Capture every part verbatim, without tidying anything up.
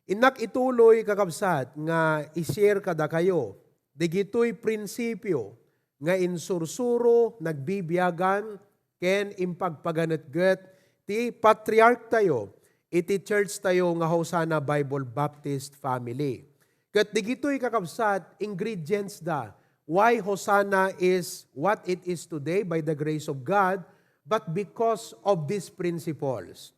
Innak ituloy, kakabsat, nga i-share kadakayo dagitoy prinsipio nga insursuro, nagbibiagan, ken impagpaganetget ti patriark tayo iti church tayo nga Hosanna Bible Baptist Family. Ket digitoy, kakabsat, ingredients da why Hosanna is what it is today by the grace of God, but because of these principles.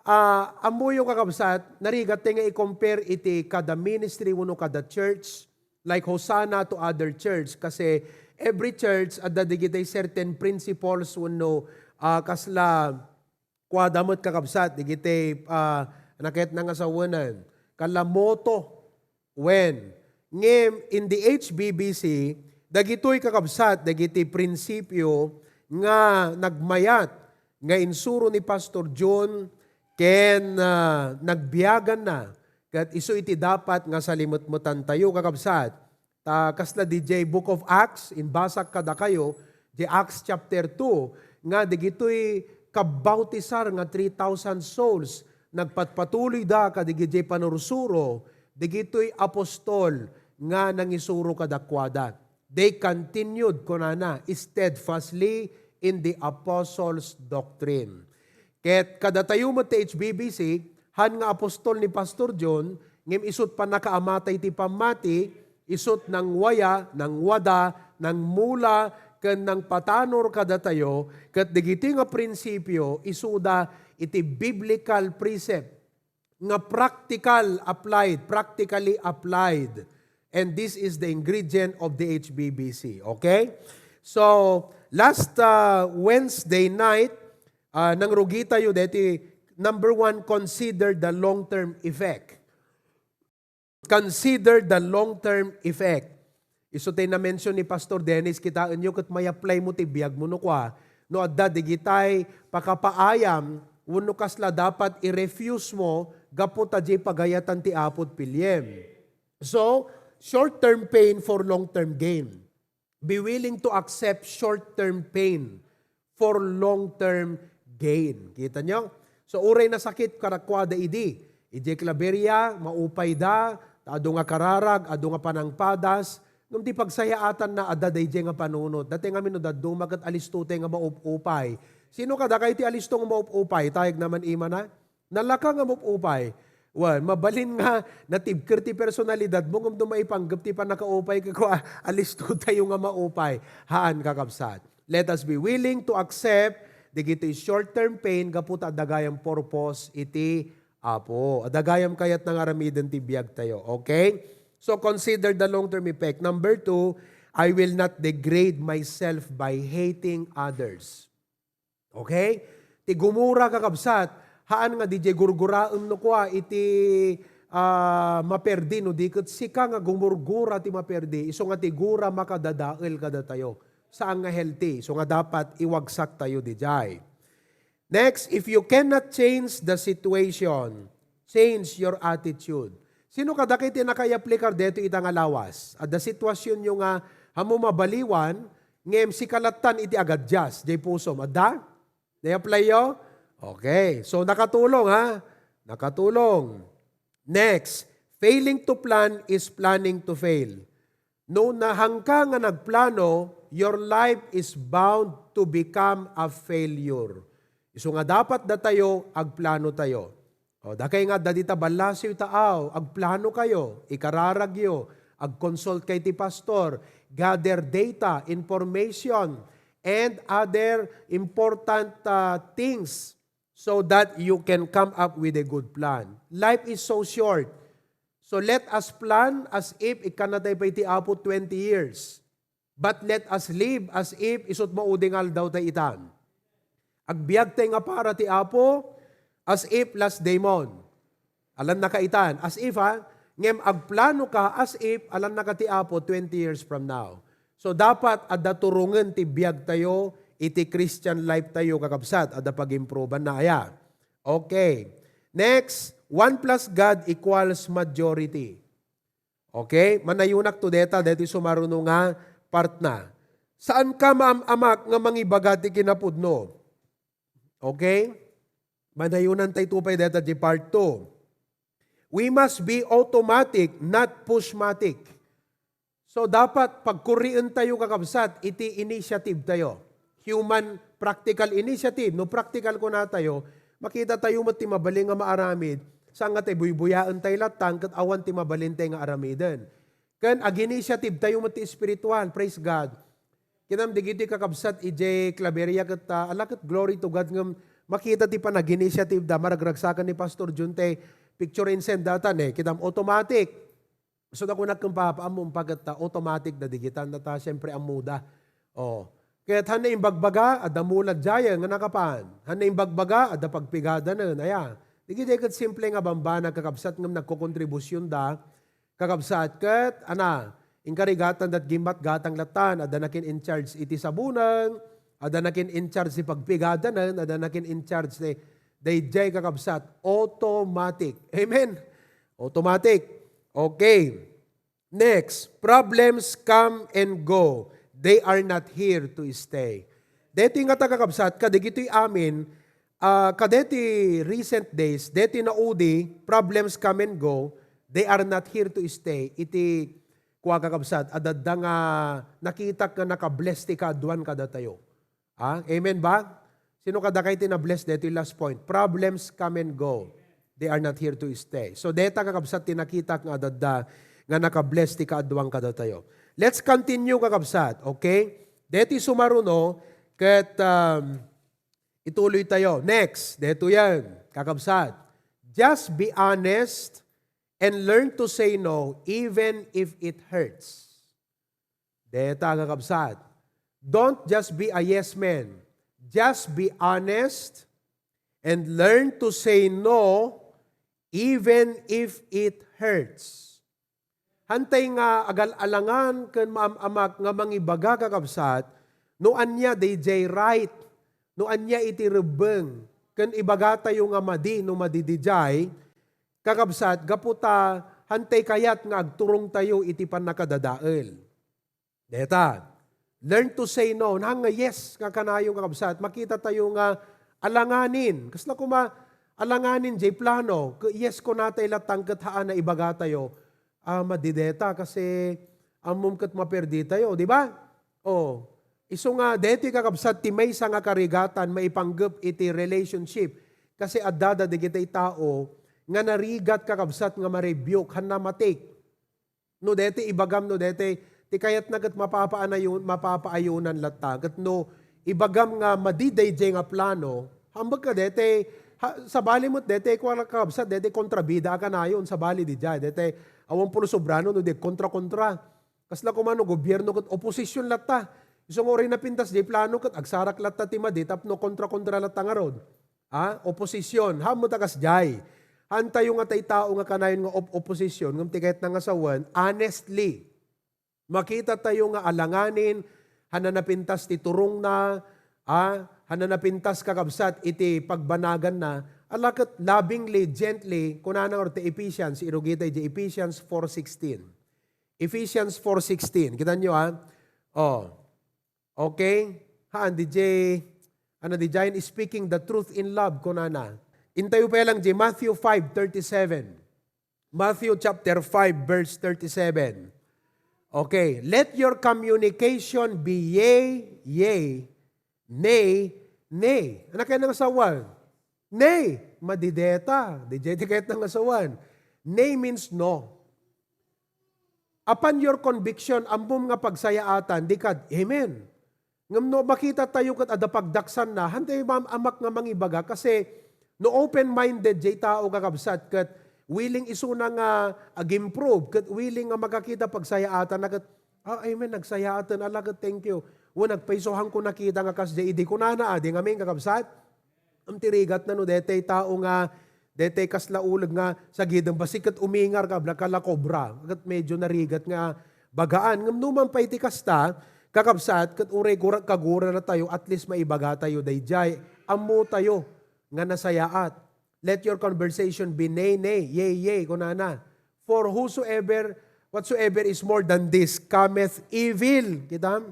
Ah, ammoyo, kakabsat, narigat nga i-compare iti kada ministry wenno kada church, like Hosanna to other church, kasi every church adda digitay certain principles wenno, ah, kasla kuada met, kakabsat, digitay, ah, naketna nga sawenan, kasla motto wen. Ngem in the H B B C, dagitoy, kakabsat, dagiti prinsipio nga nagmayat nga insuro ni Pastor John ken, ah, nagbiaganna. Ket isu iti dapat nga salimetmetantayo, kakabsat. Ta kasla didiay Book of Acts, imbasak kadakayo, di Acts chapter two, nga digitoy kabbautisar nga three thousand souls, nagpatpatuloyda kadigidiay panursuro, digitoy apostol nga nangisuro kadakuada. They continued, kunana, steadfastly in the apostles' doctrine. Ket kadatayo met ti H B B C, han nga apostol ni Pastor John, ngem isut pannakaamatay ti pammati, isut nangwaya, nangwada, nangmula, ken nangpatanor kadatayo, ket digiti nga prinsipio, isuda iti biblical precept nga practical applied, practically applied. And this is the ingredient of the H B B C. Okay? So, last, uh, Wednesday night, uh, nangrugitayo deti, number one, consider the long-term effect. Consider the long-term effect. Isu tay na-mention ni Pastor Dennis, kitaenyo ket may-apply mo ti biag mo no kua, no adda digitay pakapaayam wenno kasla dapat i-refuse mo gapu ta diay pagayatan ti Apo ti piliem. So, short-term pain for long-term gain. Be willing to accept short-term pain for long-term gain. Kita nyo? So, uray nasakit kadakuada idi. Idiay Claveria, maupay da, ta adu nga kararag, adu nga panangpadas, ngem ti pagsayaatanna, adda daydiay nga panunot. Dati ngamin no dadduma ket alisto tay nga maup-upay. Sino kadakay ti alisto nga maup-upay? Tayag naman imana. Nalaka nga maup-upay. Wen, mabalin nga natibker ti personalidad mo, ngem no maipanggep ti pannakaupay, ket kua, alisto tayo nga maupay. Haan, kakabsat. Let us be willing to accept dagiti short-term pain gapu ta adda gayam purpose iti Apo. Adda gayam kayatna nga aramiden ti biag tayo. Okay? So, consider the long-term effect. Number two, I will not degrade myself by hating others. Okay? Ti gumura, kakabsat, haan nga didiay gurguraem no kua iti, ah, maperdi, no di ket sika nga gumurgura ti maperdi, isu nga ti gura makadadael kadatayo. Saan nga healthy. Isu nga dapat iwagsak tayo didiay. Next, if you cannot change the situation, change your attitude. Sino kadakay ti nakaaplikar detoy ita nga lawas? Adda sitwasionyo nga ammo mabaliwan, ngem sika lattan iti agadias, diay pusom. Adda? Naiapplyyo? Okay. So, nakatulong, ha? Nakatulong. Next, failing to plan is planning to fail. No nahanka nga nagplano, your life is bound to become a failure. Isu nga dapat datayo, agplano tayo. O, dakay nga adda dita ballasiw ta aw, agplano kayo, ikararagyo, agconsult kay ti pastor, gather data, information, and other important, ah, things so that you can come up with a good plan. Life is so short. So let us plan as if ikkanna tayo pay ti Apo twenty years. But let us live as if isut maudi nga aldaw tay itan. Agbiag tay nga para ti Apo as if last day mon. Alanna ka itan. As if, ha? Ngem agplano ka as if alanna ka ti Apo twenty years from now. So, dapat adda turongen ti biag tayo iti Christian life tayo, kakabsat. Adda pag-improvean na aya. Okay. Next, one plus God equals majority. Okay? Manayunak to deta, deti sumaruno nga part na. Saan ka maam-amak nga mangibaga ti kinapudno? Okay? Manayunan tay tupay deta di part two. We must be automatic, not pushmatic. So, dapat pagkurientayo, kakabsat, iti initiative tayo. Human practical initiative. No practical kunatayo, makita tayo met ti mabalin nga maaramid, saan nga tay buybuyaentayo latta, ket awan ti mabalin tay nga aramiden. Ken ag-initiative tayo met ti espiritual. Praise God. Kinam digiti kakabsat idiay Claveria ket, ah, ala ket glory to God ngem makita ti panag-initiative da, maragragsakan ni Pastor Jun tay picture and send datan eh. Kinam automatic. So, nakunak ken papa, ammom pa ket ta automatic da digitan data, siyempre, ammo da. Oh. Ket han na imbagbaga, adda mulad jayen nga nakapan. Han na imbagbaga, adda pagpigadanen. Aya. Digiti ket simple nga bambanag, kakabsat, ngem nagkokontribusyonda, kakabsat, ket, ana, inkarigatan dat gimmat gatang latan, adda nakin in charge iti sabuneng, adda nakin in charge ti pagpigadanen, adda nakin in charge ti, dayjay, kakabsat, automatic. Amen? Automatic. Okay. Next, problems come and go. They are not here to stay. Daytoy nga ta, kakabsat, kadagitoy amin, ah, kadeti recent days, deti naudi, problems come and go, they are not here to stay. Iti kua, kakabsat, adda nga nakitak nga nakabless ti kaaduan kadatayo. Ah, amen ba? Sino kadakay ti nabless daytoy last point? Problems come and go. They are not here to stay. So, deta, kakabsat, ti nakitak nga adda nga nakabless ti kaaduan kadatayo. Let's continue, kakabsat. Okay? Deti sumaruno, ket, um, ituloy tayo. Next, detoy, kakabsat. Just be honest and learn to say no even if it hurts. Deta, kakabsat. Don't just be a yes man. Just be honest and learn to say no even if it hurts. Hantay nga agal-alangan ken maam-amak nga mangibaga, kakabsat, no ania dayjay right, no ania iti rebbeng, ken ibagatayo nga madi no madi dayjay, kakabsat, gapu ta hantay kayat nga agturongtayo iti pannakadadael. Deta, learn to say no. Naan nga yes nga kanayon, kakabsat, makita tayo nga alanganin. Kasla koma alanganin jay plano. Ke-, yes kunatay latta ket haan a ibagatayo, ah, madi deta kasi ammom ket maperdi tayo, di ba? Oh, isu nga deti, kakabsat, ti maysa nga karigatan maipanggep iti relationship. Kasi adda dagiti tao nga narigat, kakabsat, nga ma-rebuke, hanna matik. No deti ibagam, no deti ti kayatna ket mapapaanayon-, mapapaayunan latta. Ket no ibagam nga madi dayjay nga plano, hambek ka deti, ha, sabali met deti, kua, kakabsat, deti kontrabida a kanayon, sabali dayjay, deti awan pulo sobrano no di kontra-kontra. Kasla koma no gobierno ket oposisyon latta. Isu nga uray napintas jay plano ket agsarak latta ti madi tapno kontra-kontra latta ngarud. Ah, oposisyon. Haan met a kasjay. Haantayo nga tay tao nga kanayon nga op-, oposisyon, ngem ti kayatna nga sawen, honestly. Makita tayo nga alanganin, hanna napintas ti turongna, ah, hanna napintas, kakabsat, iti pagbanaganna, ala ket lovingly, gently, kunana ngarud ti Ephesians, irugita iti Ephesians four sixteen. Ephesians four sixteen. Kita nyo, ah? Oh. Okay? Haan, D J, ano, D J, speaking the truth in love, kunana. Intayo pa lang di Matthew five thirty-seven. Matthew chapter five, verse thirty-seven. Okay. "Let your communication be yea, yea, nay, nay." Ano kaya nang sawan? Nay. Madi deta. Di jay ti kayat nang sawan. Nay means no. Upon your conviction, ammom nga pagsayaatan, di kad, amen. Ngem no makita tayo ket adda pagdaksanna, hantay maam-amak nga mangibaga, kasi no open-minded jay tao, kakabsat, ket willing isuna nga ag-improve, ket willing nga makakita pagsayaatan na ket, "Ah, amen, nagsayaaten, ala ket thank you." Wen, nagpaysohanko nakita nga kasdiay idi kunana, adi ngamin, kakabsat? Am ti rigatna no detay tao nga, detay kasla uleg nga sagiden bassit ket umingar ka, abla ka la kobra. Ket medyo narigat nga bagaan. Ngem numan pay ti kasta, kakabsat, ket uray gura-, kagurana tayo, at least maibaga tayo dayjay. Ammo tayo nga nasayaat. "Let your conversation be nay, nay, yea, yea," kunana. "For whosoever, whatsoever is more than this cometh evil." Kita?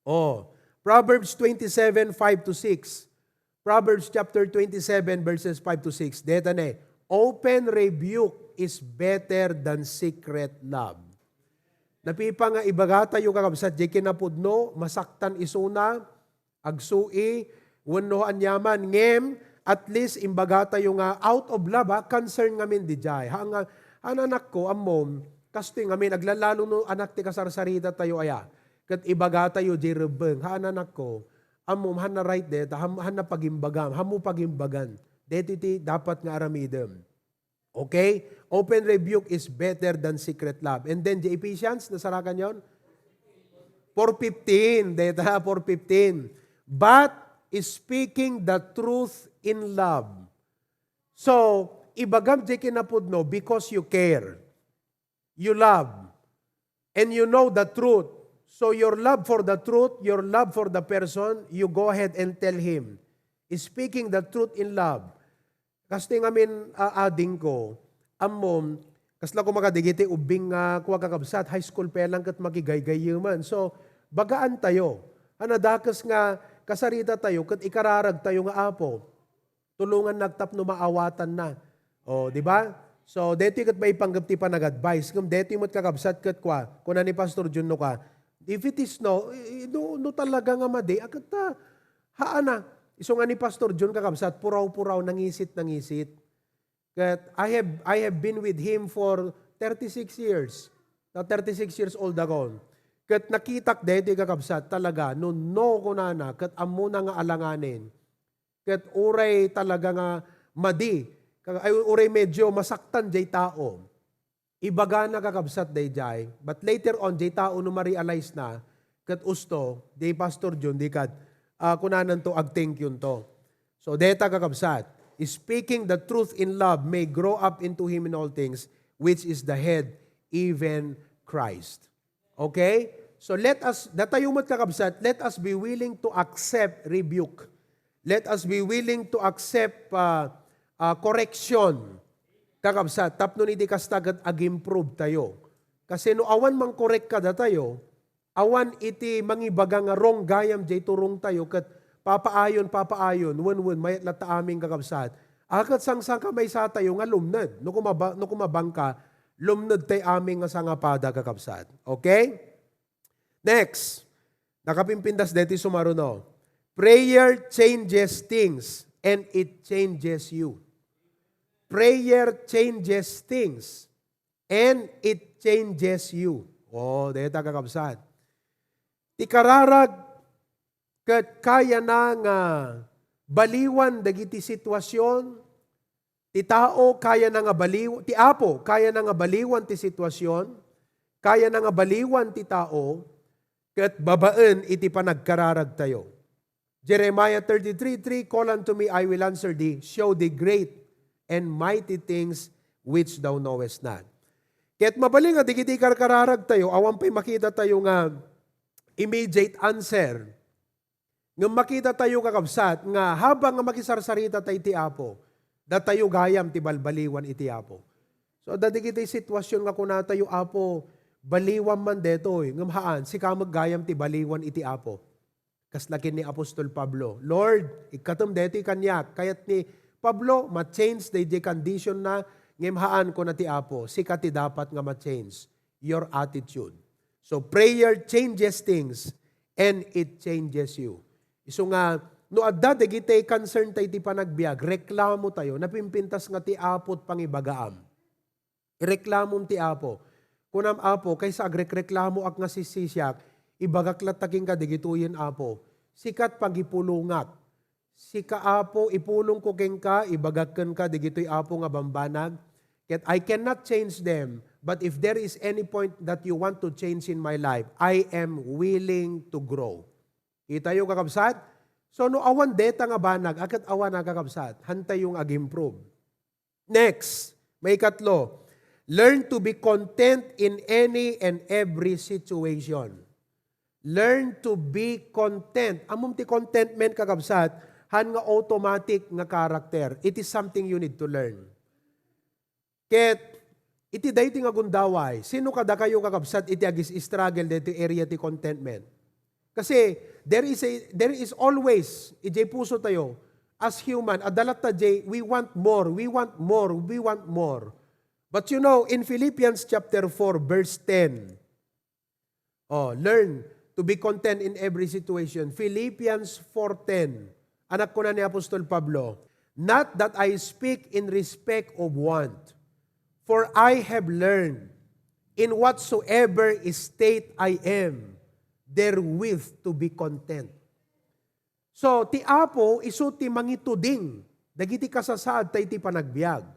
Oh, Proverbs twenty-seven, five to six. Proverbs chapter twenty-seven, verses five to six. Deta ne, open rebuke is better than secret love. Napipa nga ibagatayo, kakabsat, jay kinapudno, masaktan isuna, agsui, wenno aniaman, ngem, at least, imbagatayo nga out of love, ha, concern ngamin dijay. Ha, nga, "An, anakko, ammom, kastoy ngamin, aglalalo no anak ti kasarsarita tayo aya." Ket ibagatayo jay rebbeng, "Ha, an, anakko, ammom, hanna right deta, ham-, hanna pagimbagam, hammo pagimbagan. Deti ti dapat nga aramidem." Okay? Open rebuke is better than secret love. And then, the Ephesians, nasarakan yon? Four fifteen. Deta, four fifteen. "But is speaking the truth in love." So, ibagam jay kinapudno because you care. You love. And you know the truth. So your love for the truth, your love for the person, you go ahead and tell him. Speaking the truth in love. Kastoy ngamin, a, adingko, ammom, kasla koma kadigiti ubbing nga kua, kakabsat, high school pa lang ket makigaygayeman. So, bagaan tayo. A, nadakes nga kasarita tayo ket ikararag tayo nga, "Apo, tulongannak tapno maawatanna." O, di ba? So, detoy ket maipanggep ti panag-advise. Ngem detoy met, kakabsat, ket kua, kuna ni Pastor Jun no ka, "If it is no, i-, no, no talaga nga madi, a, ket ta, haana." Isu nga ni Pastor Jun, kakabsat, puraw-puraw, nangisit, nangisit. Ket I have, I have been with him for thirty-six years. Na thirty-six years old ako. Ket nakitak daytoy, kakabsat, talaga, no, no, kunana, ket ammona nga alanganen. Ket uray talaga nga madi, ka-, ay, uray medyo masaktan jay tao. Ibagana, kakabsat, dayjay. But later on, jay tao no ma-realize na, ket usto, jay Pastor Jun, di kad, ah, kunananto, agthank you to. So, deta, kakabsat, "Speaking the truth in love may grow up into him in all things, which is the head, even Christ." Okay? So, let us, datayo met, kakabsat, let us be willing to accept rebuke. Let us be willing to accept, ah, ah, correction, kakabsat, tapno iti kasta ket ag-improve tayo. Kasi no awan man-correct kadatayo, awan iti mangibaga nga wrong gayam jay turong tayo ket papaayon, papaayon, wen, wen, mayat latta amin, kakabsat. A, ket sangsanka maysa tayo nga lumned. No kumaba-, no kumabangka, lumned tay amin nga sangapada, kakabsat. Okay? Next, nakapimpintas deti sumaruno. Prayer changes things and it changes you. Prayer changes things and it changes you. Oh, deta, kakabsat. Ti kararag ket kayana nga baliwan dagiti sitwasyon, ti tao kayana nga baliw-, ti Apo kayana nga baliwan ti sitwasyon, kayana nga baliwan ti tao, ket babaen iti panagkararagtayo. Jeremiah thirty-three three, "Call unto me, I will answer thee, show thee great and mighty things which thou knowest not." Ket mabalin nga dagiti karkararagtayo, awan pay makitatayo nga immediate answer. Ngem makitatayo, kakabsat, nga habang nga makisarsarita tay iti Apo, datayo gayam ti balbaliwan iti Apo. So, dagiti sitwasyon nga kunatayo, "Apo, baliwan man detoy," ngem haan, sika met gayam ti baliwan iti Apo. Kasla ken ni Apostol Pablo, "Lord, ikkatem daytoy kaniak." Kayat ni Pablo, ma-change daydiay condition na, ngem haan, kuna ti Apo, sika ti dapat nga ma-change your attitude. So, prayer changes things and it changes you. Isu nga, no adda dagiti concern tayo iti panagbiag, reklamo tayo, napimpintas nga ti Apo ti pangibagaam. Ireklamom ti Apo. Kunam, "Apo, kaysa agrekreklamoak nga sisisiak, ibagak latta kenka dagitoyen, Apo. Sikat pagipulongak. Sika, Apo, ipulongko kenka, ibagak kenka dagitoy, Apo, nga bambanag. Ket I cannot change them, but if there is any point that you want to change in my life, I am willing to grow." Itayo, kakabsat? So, no awan deta nga banag, a, ket awan a, kakabsat, hantayo nga ag-improve. Next, maikatlo, learn to be content in any and every situation. Learn to be content. Ammom ti contentment, kakabsat, haan nga automatic nga character. It is something you need to learn. Ket iti daytoy nga gundaway, sino kadakayo, kakabsat, iti agis-struggle daytoy area ti contentment? Kasi there is a, there is always, idiay puso tayo, as human, adda latta diay, we want more, we want more, we want more. But you know, in Philippians chapter four, verse ten, oh, learn to be content in every situation. Philippians four ten, anak kuna ni Apostol Pablo, "Not that I speak in respect of want, for I have learned in whatsoever state I am, therewith to be content." So, ti Apo isu ti mangituding dagiti kasasaad ta iti panagbiag.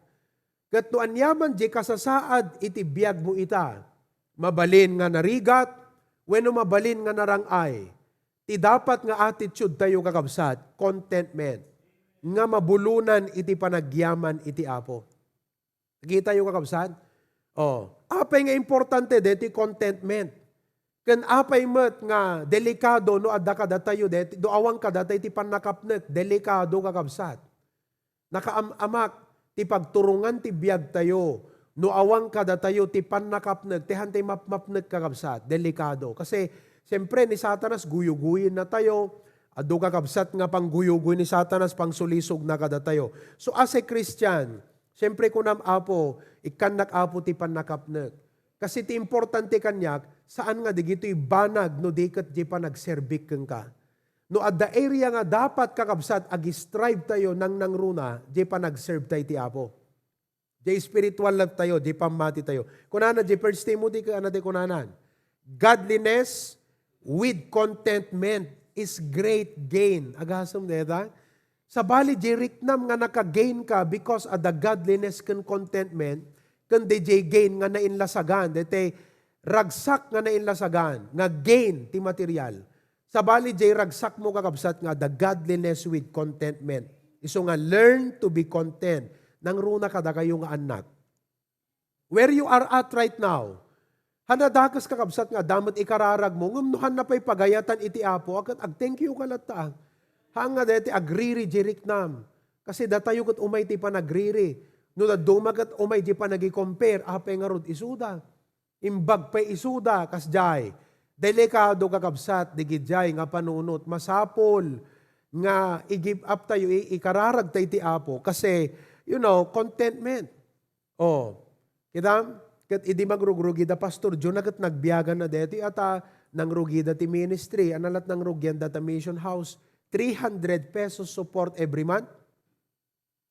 Ket no aniaman di kasasaad iti biagmo ita, mabalin nga narigat wenno mabalin nga narang-ay, ti dapat nga attitude tayo, kakabsat, contentment, nga mabulonan iti panagyaman iti Apo. Nakita yo, kakabsat? Oh, apay nga importante deti contentment? Ken apay met nga delikado no adda kadatayo deti, no awan kadatayo ti pannakapnek? Delikado, kakabsat. Nakaam-amak ti pagturongan ti biagtayo no awan kadatayo ti pannakapnek, ti hantay mapmapnek, kakabsat. Delikado. Kasi, siyempre, ni Satanas, guyuguyen natayo. Adu, kakabsat, nga pangguyugoy ni Satanas, pangsulisog na kadatayo. So, as a Christian, siyempre, kunam, Apo, ikkannak, Apo, ti pannakapnek. Kasi ti importante kaniak, saan nga digitoy banag no di ket di panagserbik kenka. No adda area nga dapat, kakabsat, ag-strive tayo nangnangruna, di panagserve tayo ti Apo. Di spiritual life tayo, di pammati tayo. Kunana, di First Timothy, kaya na di kunanan, "Godliness with contentment is great gain." Agasem deta? Sabali, di riknam nga naka-gain ka because of the godliness ken contentment, ken di gain nga nainlasagan. Dete, ragsak nga nainlasagan, nga gain ti material. Sabali, jay ragsakmo, kakabsat, nga the godliness with contentment. Isu nga, learn to be content. Nangruna kadakayo nga annak. Where you are at right now, han nadakes, kakabsat, nga damet ikararagmo, ngem no han napay pagayatan iti Apo, ket ag-thank you ka latta. Haan nga deti agriri, jay riknam. Kasi datayo ket umay ti panagriri. No dadduma ket umay jay panagi-compare, apay ngarud isuda? Imbag pay isuda, kasjay. Delikado, kakabsat, digidiay nga panunot. Masapul nga i-give up tayo, i-, ikararag tayo iti Apo. Kasi, you know, contentment. Oh, kitam? Ket idi mangrugrugida, Pastor Jun, ket nagbiagan na deti, ata nangrugida ti ministry. Ano lat nangrugian data mission house? Three hundred pesos support every month.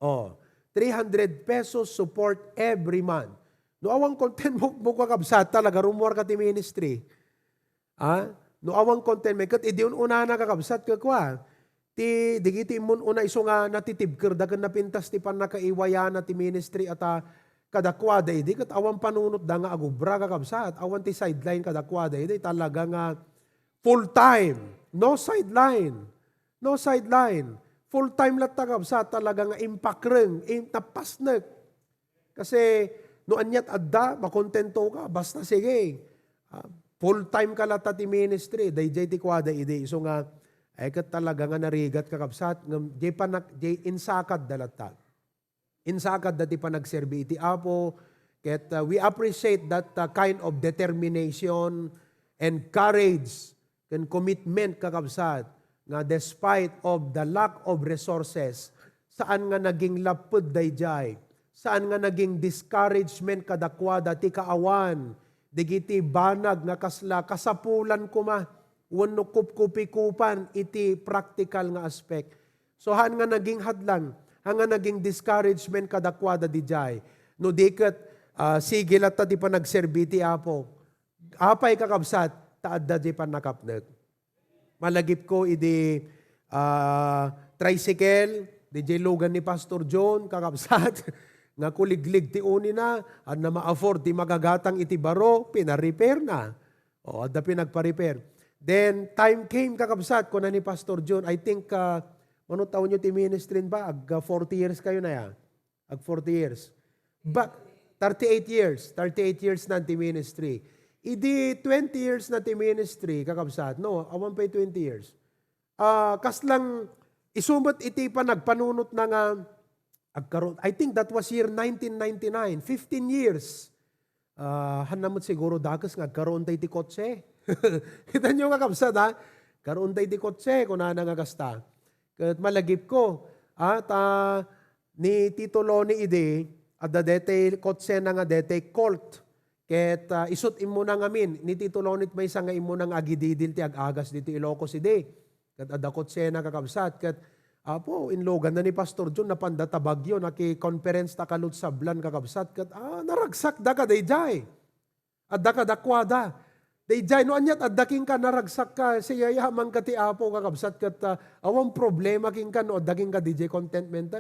Oh, three hundred pesos support every month. No awan content mo, mo, kakabsat, talaga, rumuar ka ti ministry. Ah? No awan contentment, ket idi un-unana, kakabsat, ket kua, ti, digiti immun-una isu nga natitibkerda ken napintas ti pannakaiwayana ti ministry ata kadakuada idi, ket awan panunotda nga agubra, kakabsat, awan ti sideline kadakuada idi, talaga nga full time, no sideline. No sideline. Full time latta, kabsat, talaga nga impakreng, im-, napasnek. Kasi no aniat adda, makontento ka. Basta sige. Ah, full time ka latta ti ministry. Dayjay ti kuada idi. Isu nga, ay ket talaga nga narigat, kakabsat, ngem jay panak-, jay insakadda latta. Insakadda ti panagserbi iti Apo, ket, uh, we appreciate that, uh, kind of determination and courage ken commitment, kakabsat, nga despite of the lack of resources, saan nga naging lapped dayjay, saan nga naging discouragement kadakuada ti kaawan dagiti banag nga kasla kasapulan koma wenno kupkupikupan iti practical nga aspect. So, haan nga naging hadlang, haan nga naging discouragement kadakuada didiay. No di ket, ah, sige latta ti panagserbi ti Apo. Apay, kakabsat, ta adda di pannakapnek. Malagipko idi, ah, tricycle, didiay lugan ni Pastor John, kakabsat, nga kuliglig ti unina, adda ma-afford ti magagatang iti baro, pinarepair na. O, adda pinagpa-repair. Then, time came, kakabsat, kuna ni Pastor John, I think, ah, mano taon nyo ti ministry ba? Ag, ah, forty years kayo na ya. Ag forty years. But, thirty-eight years. Thirty-eight years na ti ministry. Idi twenty years na ti ministry, kakabsat. No, awan pay twenty years. Ah, kaslang isu met iti panagpanunot na nga agkaroon, I think that was year nineteen ninety-nine, fifteen years. Ah, hanna met siguro dakes nga agkaroon tayo ti kotse. Kita nyo nga kabsat, ha? Karoon tayo ti kotse, kunana nga kasta. Ket malagipko, ah, ta ni Tito Loni idi, Adda detay kotsena nga detay Colt. Ket, ah, isut' immuna ngamin, nititulo nit maysa nga immuna nga agididil ti ag-agas ditoy Ilocos idi. Ket adda kotsena, kakabsat, ket, apo, inluganna ni Pastor John, napanda ta Baguio, naki-conference ta kalud sablan, kakabsat, ket, ah, naragsakda kadaydiay. Adda kadakuada. Daydiay, no aniat adda kenka, naragsakka, siyayamanka ti Apo, kakabsat, ket, ah, awan problema kenka no adda kenka diay contentment.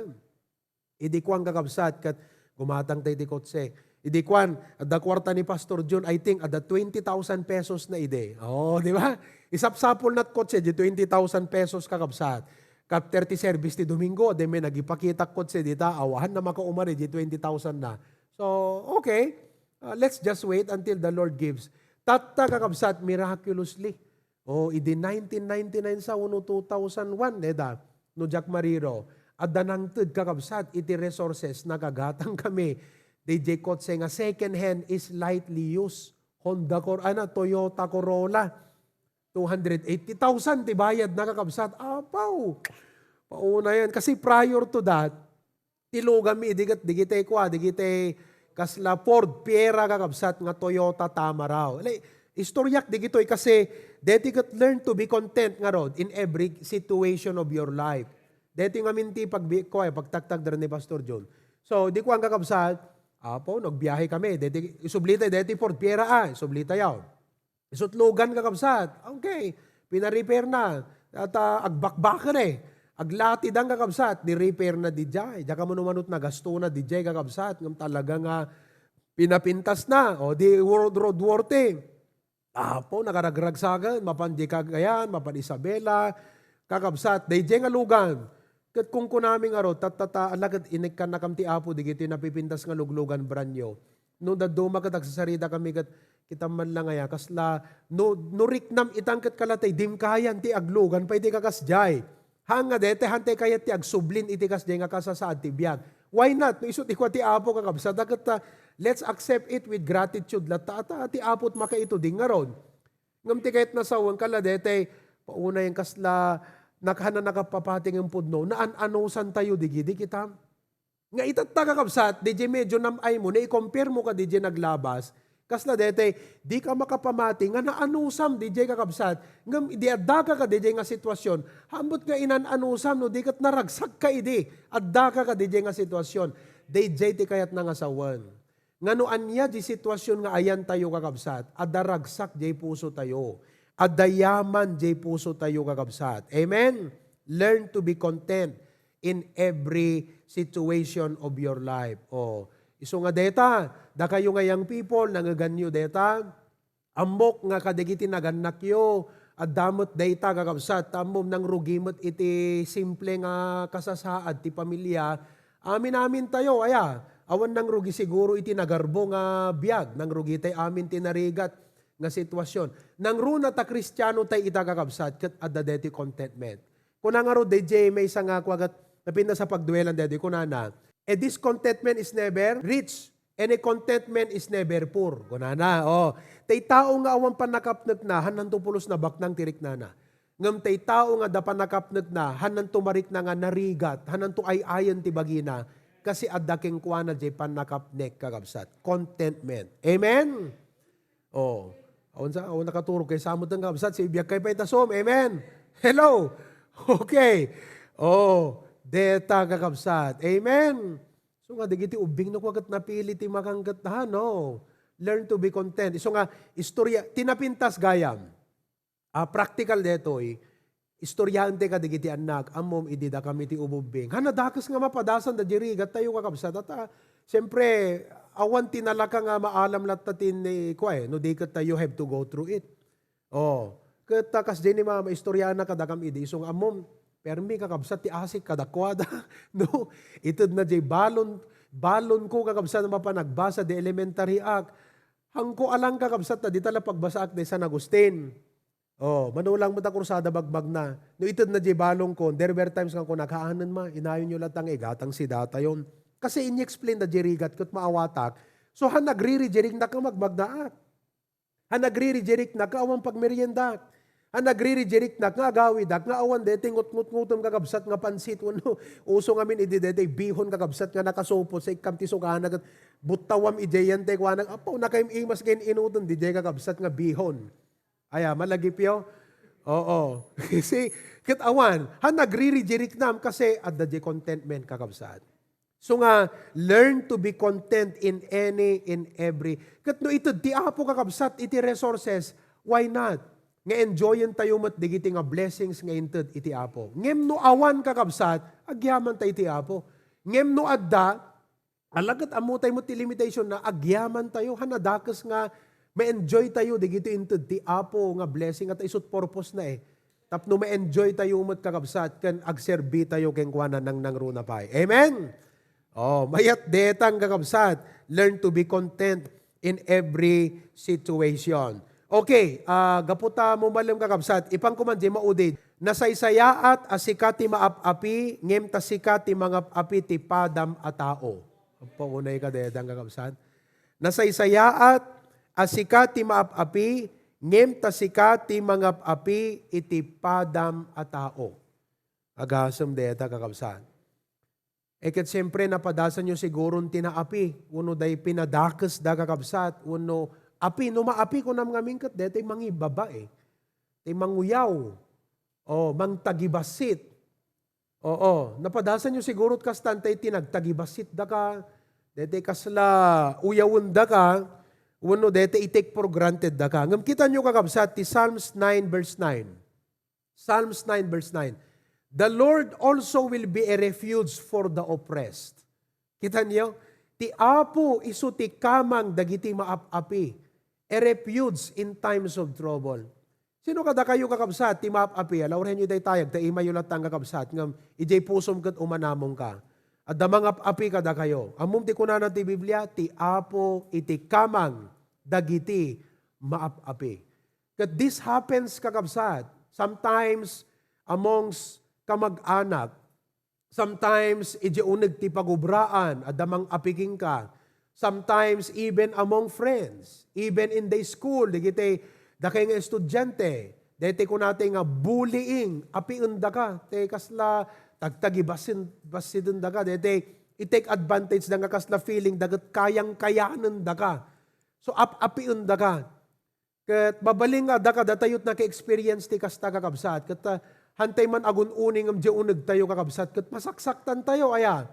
Idi kuan, kakabsat, ket gumatang tayo ti kotse. Idi kuan, adda kuarta ni Pastor John, I think, adda twenty thousand pesos na idi. Oh, di ba? Isapsapul nat kotse, di twenty thousand pesos, kakabsat. Kat thirty service ti Domingo, di may nagipakita kotse dita, awahan na makaumari, di twenty thousand na. So, okay. Uh, let's just wait until the Lord gives. Tatta, kakabsat, miraculously. Oh, idi nineteen ninety-nine sa wenno two thousand one, dayta, no diak mariro, adda nangted, kakabsat, iti resources, nakagatang kami. Diay kotse nga second hand is lightly used. Honda Cor-, ana, Toyota Corolla. Two hundred eighty thousand ti bayad na, kakabsat. Apaw! Pauna yan. Kasi prior to that, ti luganmi idi ket digitay kua, digitay kasla Ford Fiera, kakabsat, nga Toyota Tamaraw. Like, istoryak digitoy kasi deti ket learn to be content ngarud in every situation of your life. Deti ngamin ti pagbi-, kua, pagtaktagder ni Pastor John. So, di kuan, kakabsat, apo, nagbiyahe kami. Deti, isublita, deti Ford Fiera, ah, isublita yaw. Isut' lugan, kakabsat. Okay. Pina-repair na. At, ah, agbakbaken eh. Aglatidan, kakabsat. Ni-repair na diay. Diak mano-manot nagasto na diay, kakabsat. Ngem talaga nga pinapintas na. O, di road, roadworthy. Apo, nakaragragsakan. Mapan di Cagayan, mapan Isabela. Kakabsat, daydiay nga lugan. Ket kunkunami ngarud, tatta, ta, ala ket inikkannakam ti Apo, digiti napipintas nga luglugan, branyo. No dadduma ket agsasaridakami ket kitam man lang aya, kasla, no, no riknam itan ket kalatay, dim kayan ti aglugan pay ti kakasdiay. Haan nga dete, hantay kayat ti agsublin iti kasdiay nga kasasaad ti biag. Why not? No isu ti kua ti Apo, kakabsat, ket, ah, let's accept it with gratitude. Latta, ata, ti Apo ti makaituding ngarud. Ngem ti kayat nasawen, kala dete, paunay kasla, nakana nakapapati nga pudno, naan-anusan tayo, digidi kita. Nga itatta, kakabsat, diay medyo nam-ay mo, na-compare mo kadi diay naglabas, kasla dete, di ka makapamati nga naanusam diay, kakabsat, ngem di addaka kadi diay nga sitwasyon, ambot nga inan-anusam no di ket naragsak ka idi, addaka kadi diay nga sitwasyon. Daydiay ti kayatna nga sawen. Nga no ania diay sitwasyon nga ayantayo, kakabsat, adda ragsak diay pusotayo. Adda yaman diay pusotayo, kakabsat. Amen? Learn to be content in every situation of your life. O, isu nga deta, dakayo nga young people, nangeganyo deta, ammok nga kadagiti nagannakyo, adda met dayta, kakabsat, ta ammom, nangrugi met iti simple nga kasasaad ti pamilya. Amin-amintayo, aya, awan nangrugi siguro iti nagarbo nga biag, nangrugitay amin ti narigat nga sitwasyon. Nangruna ta Kristiano tay ita, kakabsat, ket adda deti contentment. Kuna ngarud, D J, maysa nga kua ket napintas a pagduelan deti, kunana, "A discontentment is never rich, and a contentment is never poor." Kunana, oh. Tay tao nga awan pannakapnekna, hananto pulos nabaknang ti riknana. Ngem tay tao nga adda pannakapnekna, hananto marikna nga narigat, hananto ay-ayen ti bagina, kasi adda kenkuana jay pannakapnek, kakabsat. Contentment. Amen? Oh. Awan sa, awan nakaturog kay samutan, kakabsat, si biag kay pay tasom. Amen. Hello. Okay. Oh, deta, kakabsat. Amen. So nga, digiti ubbing no, kua ket napili ti makangket, ha, no? Learn to be content. So nga, istorya, ti napintas gayam. Ah, practical detoy. Istoryaen ti kadigiti annak, ammom idi dakami ti ububbing. Ha, nadakes nga mapadasan da di rigat tayo, kakabsat. At, ah, siyempre, awan ti nalaka nga maalam latta ti ni-, kua, eh, no di ket tayo have to go through it. Oh, ket, ah, kasdiay ni mama, istoryaanna kadakam idi, isu nga ammom, permi, kakabsat, ti asik kadakuada. No? Ited na jay balon, balon ko, kakabsat, mapan nagbasa di elementary ak. Hangko alang, kakabsat, ta dita la pagbasaak di San Agustin. Oh, manulang met a kursada, magmagna. No ited na jay balon ko, there were times nga kunak, "Haanen ma, inayon yo latta nga igatang si datayon." Kasi ini-explain da jay rigat ket maawatak. So, han nagririjeriknak nga magmagnaak. Han nagririjeriknak nga awan pagmeriendak. A, nagrireject nak nga agawidak nga awan deti ngutngutngutem, kakabsat, nga pansit wenno uso ngamin idi deti bihon, kakabsat, nga nakasupot sa ikkam ti sukana ket buttawam idiay yan te kuana, apo, nakaimas ken inuten diay, kakabsat, nga bihon. Aya, malagipyo? Oo. See, ket awan, ha, nagrireject nam kasi adda diay contentment, kakabsat. So nga, learn to be content in any, in every. Ket no ited ti Apo, kakabsat, iti resources, why not? Nga enjoyen tayo met digiti nga blessings nga inted iti Apo. Ngem no awan, kakabsat, agyaman tayo iti Apo. Ngem no adda, ala ket ammo tayo met ti limitation na agyaman tayo, ha, nadakes nga ma-enjoy tayo digiti inted ti Apo nga blessing, at isut purpose na eh. Tapno ma-enjoy tayo met, kakabsat, ken agserbi tayo kenkuana nangnangruna pay. Amen? Oh, mayat detang, kakabsat. Learn to be content in every situation. Okay, ah, gapu ta mumalem, kakabsat, ipan ko man diay maudi. Nasaysayaat a sika ti maap-api, ngem ta sika ti mangap-api ti padam a tao. Apo, unay ka detang, kakabsat. Nasaysayaat a sika ti maap-api, ngem ta sika ti mangap-api iti padam a tao. Agasem deta, kakabsat. E ket siempre, napadasanyo siguron ti naapi, wenno day pinadakesda, kakabsat, wenno api, no maapi, kunam ngamin ket detoy mangibaba, eh. Ti manguyaw, o mangtagibassit. Oo, napadasanyo siguro kastan tay ti nagtagibassit daka, detoy kasla uyawen daka, wenno detoy i-take for granted daka. Ngem kitanyo, kakabsat, ti Psalms nine verse nine. Psalms nine verse nine, "The Lord also will be a refuge for the oppressed." Kitanyo, ti Apo isu ti kamang dagiti maap-api, a refuge in times of trouble. Sino kadakayo, kakabsat, ti maap-api? Ala, uray henyo daytayag, ta imayo latta, kakabsat, ngem idiay pusom ket umanamongka. Adda mangap-api kadakayo. Ammom ti kunana ti Biblia, "Ti Apo iti kamang dagiti maap-api." Ket this happens, kakabsat, sometimes amongst kamag-anak, sometimes idiay uneg ti pagubraan, adda mang-api kenka, sometimes even among friends, even in the school, dagiti dakay nga estudiante, deti kunati nga bullying, apiendaka, ti kasla tagtagibassin-, bassidendaka, deti i-take advantage da nga kasla feeling da ket kayang-kayanendaka. So, ap-apiendaka. Ket mabalin nga adda kadatayo ti naka-experience ti kasta, kakabsat. Ket, ah, hantay man agun-uni ngem diay unegtayo, kakabsat, ket masaksaktantayo, aya?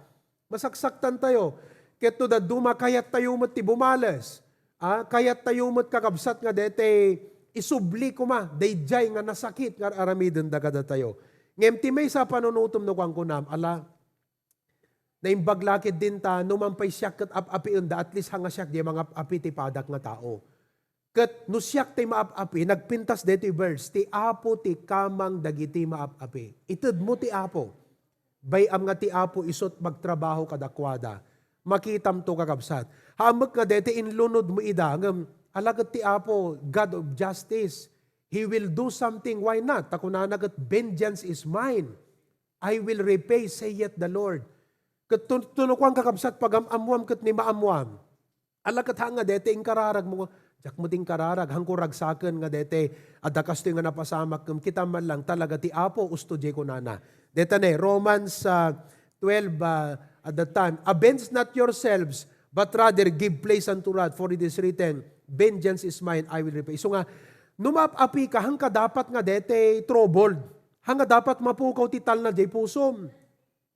Masaksaktantayo. Ket no dadduma, kayattayo met ti bumales. Ah, kayattayo met, kakabsat, nga daytay isubli koma daydiay nga nasakit nga ar-aramidenda kadatayo. Ngem ti maysa a panunutom no kuankunam, ala, naimbag la ketdin ta, no man pay siak ket ap-apienda, at least hanga siak diay mangap-api ti padak nga tao. Ket no siak ti maap-api, nagpintas daytoy verse, "Ti Apo ti kamang dagiti maap-api." Itedmo ti Apo. Bay-am nga ti Apo isut magtrabaho kadakuada. Makitamto, kakabsat. Hamek nga daytoy inlunodmo ida, ngem ala ket ti Apo, God of justice. He will do something. Why not? Ta kunana ket, "Vengeance is mine. I will repay, saith the Lord." Ket tun-, tunukuan, kakabsat, pagam-ammuam ket ni maammuam. Ala ket ha nga dete inkararag mo, diak met inkararag, hanko ragsaken nga dete, adda kastoy nga napasamak, ngem kita man lang talaga ti Apo, usto diay kunana. Deta ne, Romans, ah, twelve, ah, at that time, "Avenge not yourselves, but rather give place unto wrath, for it is written, 'Vengeance is mine, I will repay.'" So nga, no maap-api ka, hangka dapat nga dete troubled. Hanga dapat mapukaw ti talna diay pusom.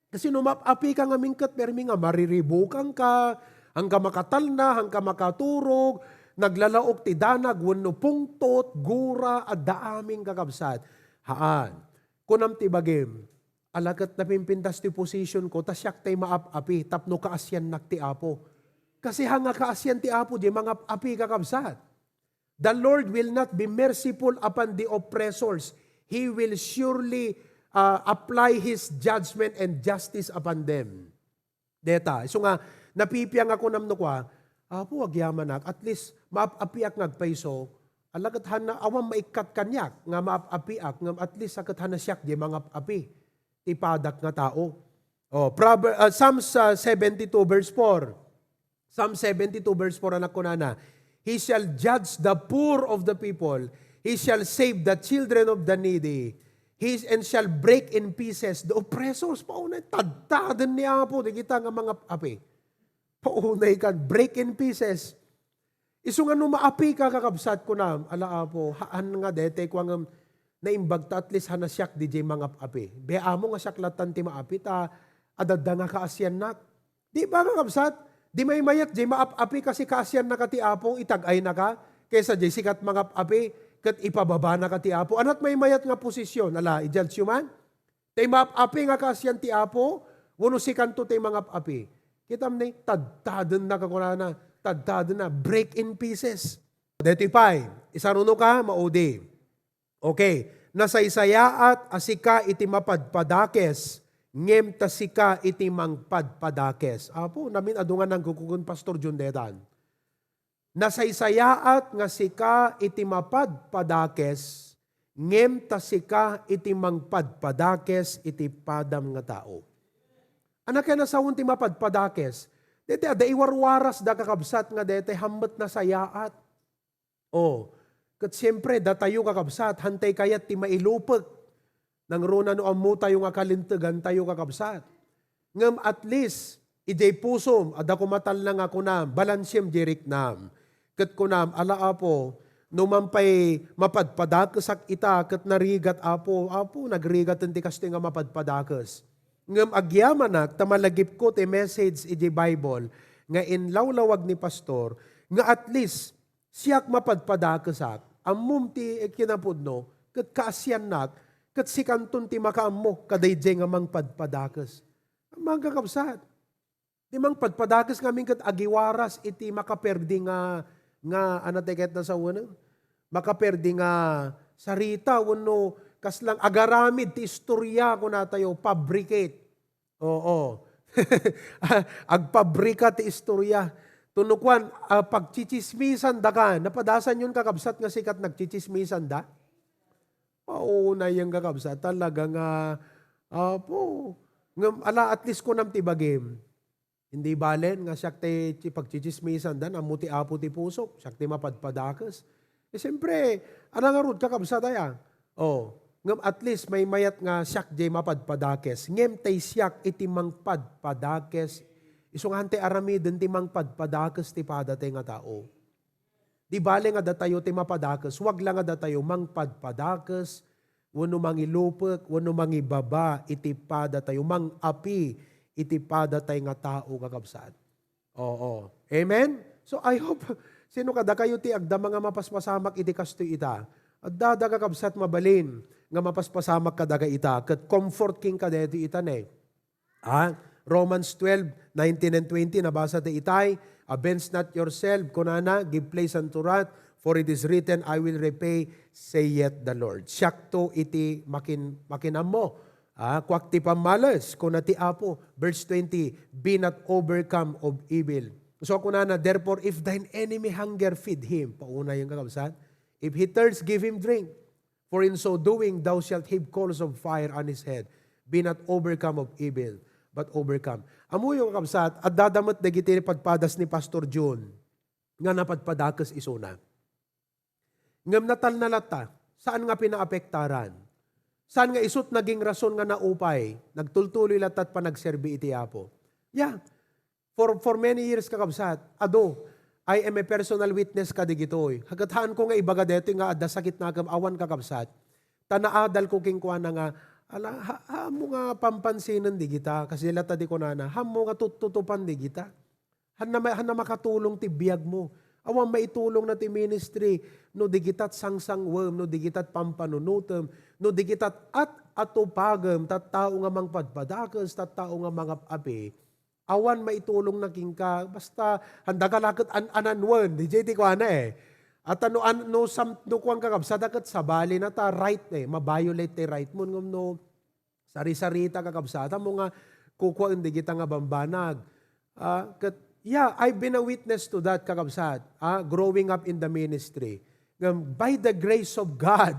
Kasi no maap-api ka ngamin ket permi nga mariribukan ka, hangka makatalna, hangka makaturog, naglalaok ti danag wenno pungtot, gura, adda amin, kakabsat. Haan. Kunam ti bagim, ala ket napimpintas ti position ko, ta siak tay maap-api tapno kaasiannak ti Apo. Kasi hanga kaasian ti Apo diay mangap-api, kakabsat. The Lord will not be merciful upon the oppressors. He will surely, uh, apply His judgment and justice upon them. Deta, isu nga, napipiang ako namno kua, "Apo, agyamanak, at least, maap-apiak nga agpayso, ala ket hana, awan maikkat kaniak nga maap-apiak, ngem at least, a ket hana siak diay mangap-api ti padak nga tao." Oh, Prover-, uh, Psalms, uh, seventy-two verse four. Psalm seventy-two verse four, anak, kunana, "He shall judge the poor of the people. He shall save the children of the needy. He and shall break in pieces the oppressors. Paunay, tadtaden ni Apo, dagita nga mangap-api. Paunay kan, break in pieces. Isu nga no maapi ka, kakabsat, kunam, ala Apo, haan nga dete, kuangem, naimbag ta at least hana siak di jay mangap-api. Be amo nga siak latan ti maapi, ta adda nga kaasiannak. Di ba, kakabsat? Di maymayat jay maap-api kasi kaasiannaka ti Apo, itag-aynaka, kaysa jay sikat mangap-api, ket ipababanaka ti Apo. Anat maymayat nga posisyon, ala, i-judge yu man? Tay maap-api nga kaasian ti Apo, wenno sikanto tay mangap-api. Kitam ni, tadtadenna, kakunana, tadtadenna, break in pieces. Daytoy pay, isaruno ka, maudi. Okay, nasaysayaat a sika iti mapadpadakes, ngem ta sika iti mangpadpadakes. Apo, namin adu nga nangkukugon Pastor John detan. Nasaysayaat nga sika iti mapadpadakes, ngem ta sika iti mangpadpadakes iti padam nga tao. Ania kaya nasawen ti mapadpadakes? Daytoy adda iwarwaras da, kakabsat, nga daytoy hammet nasayaat. Oh, ket siempre, datayo, kakabsat, hantay kayat ti mailupek. Nangruna no ammotayo nga kalintegantayo, kakabsat. Ngem at least, idiay pusom, adda koma talna nga kunam, balansiem diay riknam. Ket kunam, ala Apo, no man pay mapadpadakesak ita, ket narigat, Apo, Apo, nagrigaten ti kastoy nga mapadpadakes. Ngem agyamanak, ta malagipko ti message idiay Bible nga inlawlawag ni Pastor, nga at least, siak mapadpadakesak, ammom ti kinapudno, ket kaasiannak, ket sikanton ti makaammo kadaydiay nga mangpadpadakes. Ammom, kakabsat, ti mangpadpadakes ngamin ket agiwaras iti makaperdi nga, nga, ania ti kayat nasawen? Makaperdi nga sarita wenno kasla agaramid ti istoria, kunatayo, fabricate. Oo. Agpabrika ti istoria. Tunukuan, ah, pagtsitsismisanda ka. Napadasan yon, kakabsat, nga sikat nagtsitsismisanda? Paunay yan, kakabsat. Talaga nga, apo. Ngem, ala, at least kunam ti bagim. Hindi balen nga siak ti, ti pagtsitsismisanda, ammo ti Apo ti pusok, siak ti mapadpadakes. Eh, siyempre, ania ngarud, kakabsat, aya? Oh, ngem at least maymayat nga siak diay mapadpadakes. Ngem tay siak iti mangpadpadakes. Isu nga hantay aramiden ti mangpadpadakes ti padatay nga tao. Di bale nga datayo ti mapadakes, wag la nga datayo mangpadpadakes, wenno mangilupek, wenno mangibaba iti padatayo, mang-api iti padatay nga tao, kakabsat. Oo. Amen? So, I hope, sino kadakayo ti agdama nga mapaspasamak iti kastoy ita? Addada, kakabsat, mabalin nga mapaspasamak kadaga ita, ket comfort kenka daytoy ita ne. Ah, Romans twelve, nineteen and twenty, nabasa ta itay, "Avenge not yourself," kunana, "give place unto wrath, for it is written, 'I will repay,' saith the Lord." Siakto iti makin-, makinammo. Ah, kuak ti pammales, kuna ti Apo. Verse twenty, "Be not overcome of evil." So, kunana, "Therefore, if thine enemy hunger, feed him." Pauna yung kakabsat. "If he thirst, give him drink. For in so doing, thou shalt heap coals of fire on his head. Be not overcome of evil, but overcome." Ammoyo, kakabsat, addada met dagiti padpadas ni Pastor John nga napadpadakes isuna. Ngem natalna latta, saan nga pinaapektaran. Saan nga isut naging rason nga naupay, nagtultuloy latta ti panagserbi iti Apo. Yeah. For, for many years, kakabsat, adu, I am a personal witness kadigitoy. Ket haanko nga ibaga daytoy nga adda sakit nga agam awan, kakabsat. Ta naadalko kenkuana nga, ala, ha-, haanmo nga pampansinen digita, kas di latta di kunana, haanmo nga tuttutupan digita. Hanna ma-, hanna makatulong ti biagmo. Awan maitulongna ti ministry no digitat sangsangwem, no digitat pampanunotem, no digitat at-atupagem, tattao nga mangpadpadakes, tattao nga mangap-api. Awan maitulongna kenka, basta, handa ka la ket an-ananwen, di jay ti kuana eh. At ano, an-, no, sam-, no kuan kakabsat, ket sabali na ta, right eh, ma-violate ti right mo, ngem no, sari-sarita kakabsat, mo nga, kukuaen digita nga bambanag. Ah, ket, yeah, I've been a witness to that, kakabsat, ah, growing up in the ministry. Ngem, by the grace of God,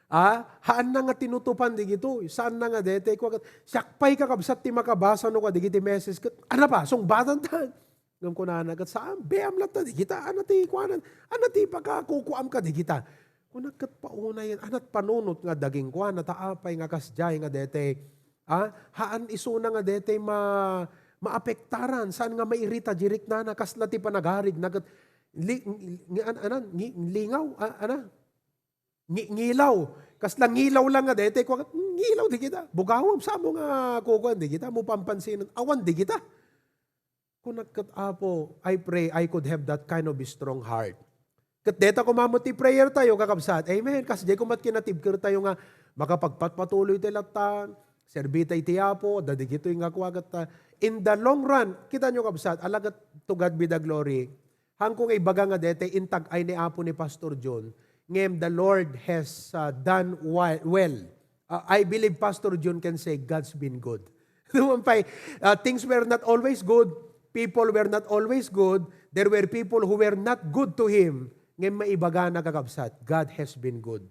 ah, haanna nga tinutupan digitoy. Saanna nga daytoy, kuan ket, siak pay kakabsat ti makabasa no kadigiti message ket, ania pa, sungbatan ta. Ngem kunana ket, saan, biam latta digita, ania ti kuanan, ania ti pakakukuam kadigita. Kunak ket paunay, anat panunot nga daging kuana, ta apay nga kasdiay nga dete, ah, haan isuna nga dete ma-, maapektaran, saan nga mairita di riknana, kasla ti panagarigna ket li-, ngi-, an-, anan, ngi-, lingaw, ah, ana? Ngi-, ngilaw. Kasla ngilaw lang nga dete, kunak, ngilaw di kita. Bugawam, samo nga kukuan di kita, mo pampansinan, awan di kita. Kunak ket, Apo, I pray I could have that kind of strong heart. Ket deta koma met ti prayer tayo, kakabsat. Amen. Kasdiay koma met kinatibker tayo nga makapagpatpatuloy ti latta, serbi tayo ti Apo, dadigitoy nga kua ket, ah, in the long run, kita nyo, kabsat, ala ket to God be the glory. Hangko nga ibaga nga dete intag-ay ni Apo ni Pastor John, ngem the Lord has, ah, done wi-, well. Uh, I believe Pastor Jun can say, "God's been good." Numan pay, uh, things were not always good. People were not always good. There were people who were not good to him. Ngem maibaga na, kakabsat, God has been good.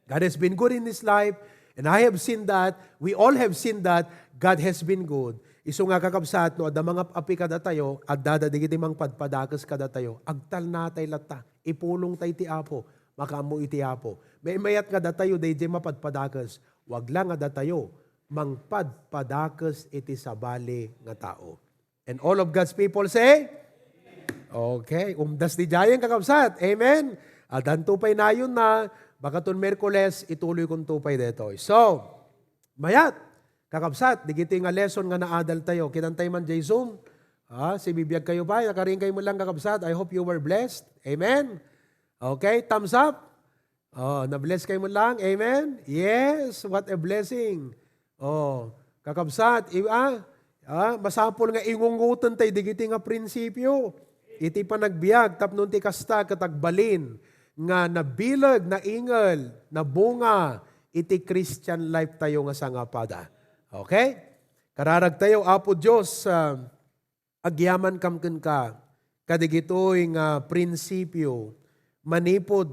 God has been good in his life, and I have seen that. We all have seen that God has been good. Isu nga, kakabsat, no adda mangap-api kadatayo, adda dagiti mangpadpadakes kadatayo, agtalnatay latta, ipulongtay ti Apo, makaammo iti Apo. Maymayat nga datayo daydiay mapadpadakes, wag la nga datayo mangpadpadakes iti sabali nga tao. And all of God's people say, okay, umdas ti jayen, kakabsat. Amen. Adanto pay nayon na, bakaton Miyerkules, ituloy konto pay detoy. So, mayat, kakabsat, digitoy nga lesson nga naadal tayo. Kitantay man jay Zoom. Ah, sibibiag kayo pay, nakaring kayo mo lang, kakabsat. I hope you were blessed. Amen. Okay, thumbs up. Oh, na-bless kayo mo lang. Amen? Yes, what a blessing. Oh, kakabsat, i-, ah, ah, masapul nga ingungoten tay digiti nga prinsipyo iti panagbiag tapno ti kasta ket agbalin nga nabileg, naingel, nabunga iti Christian life tayo nga sangapada. Okay? Kararag tayo, Apo Dios, ah, agyamankam kenka kadigitoy nga prinsipyo manipud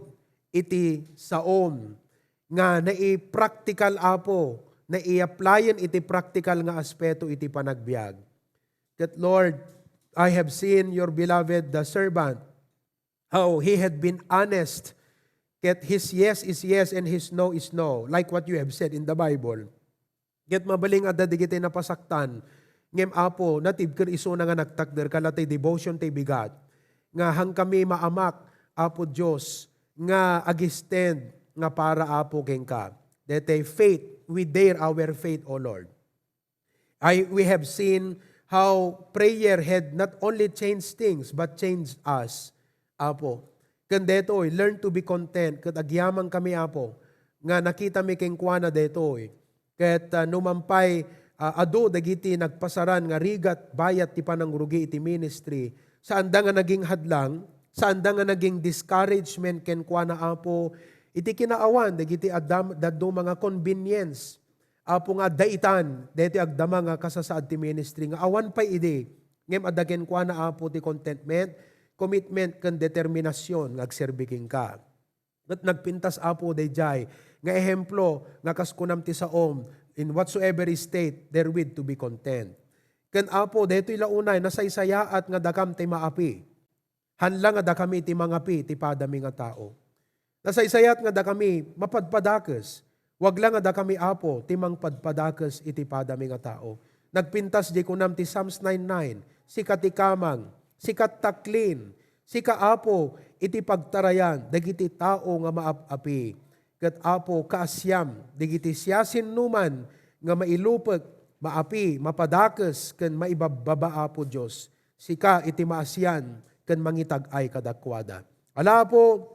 iti saom nga nai-practical, Apo, nai-applyen iti practical nga aspeto iti panagbiag. Ket, Lord, I have seen your beloved, the servant, how he had been honest. Ket his yes is yes and his no is no, like what you have said in the Bible. Ket mabalin nga adda digiti napasaktan. Ngem, Apo, natibker isuna nga nagtakder ka la ti devotion ti bigat. Nga hangkami maamak, Apo Dios, nga ag-extend nga para, Apo, kenka. Daytay faith, we dare our faith, O Lord. I, we have seen how prayer had not only changed things, but changed us. Apo. Ken detoy, learn to be content. Ket agyamankami, Apo, nga nakitami kenkuana detoy. Ket, ah, numan pay, ah, adu dagiti nagpasaran nga rigat bayat ti panangrugi iti ministry, saanda nga naging hadlang, saanda nga naging discouragement kenkuana, Apo, iti kinaawan dagiti addam-, dadduma nga convenience. Apo, nga adda itan, daytoy agdama nga kasasaad ti ministry nga awan pay idi, ngem adda kenkuana, Apo, ti contentment, commitment, ken determinasion nga agserbi kenka. Ket nagpintas, Apo, daydiay nga ehemplo nga kas kunam ti saom, "In whatsoever state, therewith to be content." Ken, Apo, daytoy la unay, nasaysayaat nga dakam ti maapi. Haan la nga dakami ti mangapi iti padami nga tao. Nasaysayaat nga dakami mapadpadakes. Wag la nga dakami, Apo, ti mangpadpadakes iti padami nga tao. Nagpintas di kunam ti Psalms nine nine, "Sika ti kamang, sika taklin, sika, Apo, iti pagtarayan dagiti tao nga maap-api." Ket, Apo, kaasiam dagiti siasinoman nga mailupek, maapi, mapadakes, ken maibabbaba, Apo Dios. Sika iti maasian ken mangitag-ay kadakuada. Ala, Apo,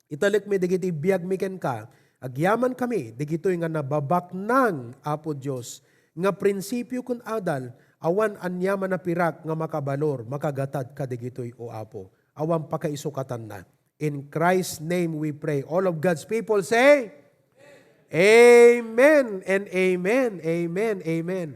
italekmi dagiti biagmi kenka, agyamankami dagitoy nga nababaknang, Apo Dios, nga prinsipio ken adal, awan aniaman a pirak nga makabalor, makagatad kadagitoy, O Apo. Awan pakaisukatanna. In Christ's name we pray. All of God's people say, Amen and amen, amen, amen.